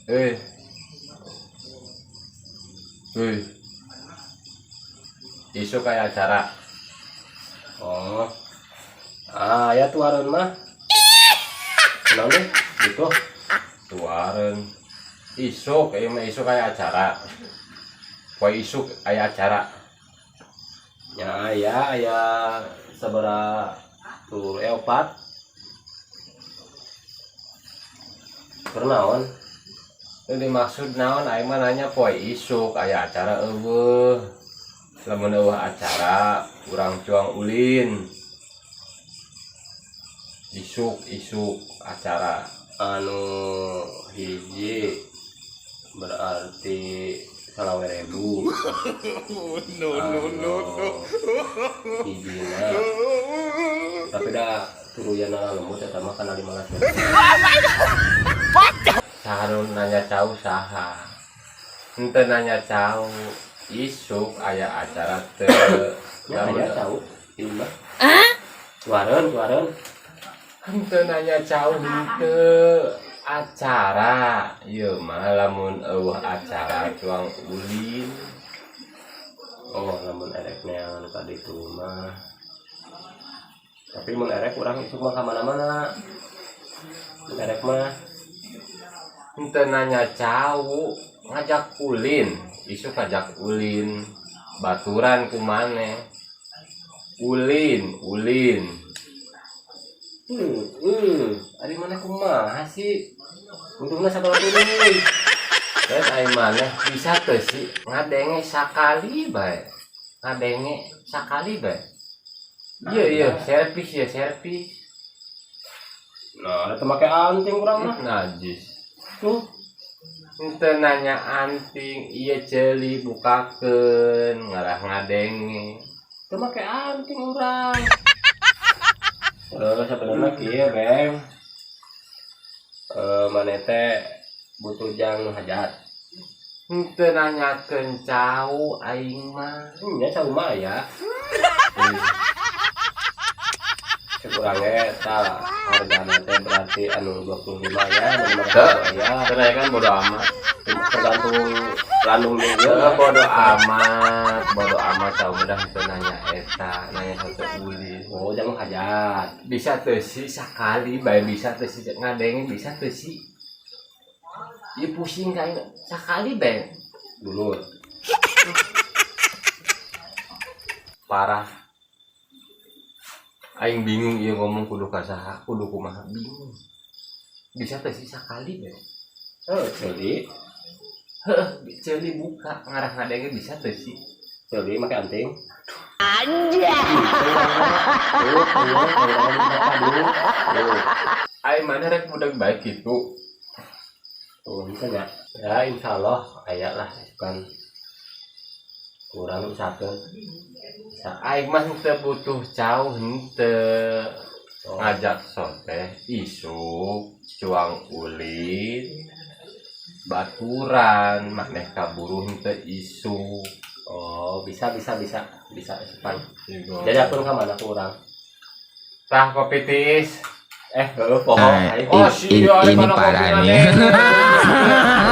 Eh. Hei. Isuk aya acara. Oh. Ah, ya tuareun mah. Kunaon deh? Gitu. Tuareun. Isuk, ieu mah isuk aya acara. Poe isuk aya acara. Ya aya aya sabaraha tuh opat. Keur naon? Itu dimaksud naon, aing mah nanya poe isuk aya acara euweuh. Lamun euweuh acara, urang cuang ulin. Isuk isuk acara. Anu hiji berarti 25.000. No, no, no, no. Hijina. Tapi dah turuyana lembut eta mah kana 15.000. Saha nu nanya cau saha? Henteu nanya cau. Isuk aya acara teu? Ya aya cau. Ieu mah. Tuareun, tuareun. Henteu nanya cau henteu acara. Ieu mah lamun euweuh acara cuang ulin. Oh, lamun erek neangan ka ditu mah. Tapi mun erek urang isuk mah ka mana-mana. Mun erek mah Henteu nanya cau, ngajak ulin. Isuk ngajak ulin. Baturan ku maneh. Ulin, ulin. Ari maneh kumaha sih? Untungna sabaraha tuluy? Dan aing maneh bisa teu sih ngadenge sakali bae. Ngadenge sakali bae. Iya iya, servis ya servis. Nah, eta make anting urang mah. Najis. Tuh. Henteu nanya anting, ieu ceuli bukakeun ngarah ngadenge. Teu make anting urang. Eh, sebenarnya kieu, Beng. Eh, maneh teh butuh jang hajat. Henteu nanyakeun cau aing mah. Nya cau mah aya. Cek urang ge eta hargana teh berarti anu 25 ya, anu 50 aya. Teu kan bodo amat. Tergantung landung jeung ieu. Heeh, bodo amat, bodo amat cau mah henteu nanya eta, nanya satu ulin. Oh, jang hajat. Bisa teu sih sakali bae, bisa teu sih ngadenge, bisa teu sih. Ieu pusing ka aing sakali bae. Dulu. Parah. Aing bingung ieu ngomong kudu ka saha, kudu kumaha, bingung. Bisa teu sih sakali bae. Oh, ceuli. Heeh, ceuli buka ngarah ngadenge bisa teu sih. Ceuli make anting. Anjay. Tuh, tuh, tuh, tuh. Aing mana rek budak baik gitu. Tuh, bisa nggak? Ya, insya Allah, aya lah, bukan kurang usahakeun. Bisa. Aing mah henteu butuh cau henteu. Oh. Ngajak soteh isuk cuang ulin baturan maneh kaburu henteu isuk. Oh, bisa bisa bisa bisa isukan. Jadi akun ka mana ku urang? Tah kopi tiis. Eh, heueuh poho Nah, aing. Oh, sia, ini mana kopi parah nih. ngadenge.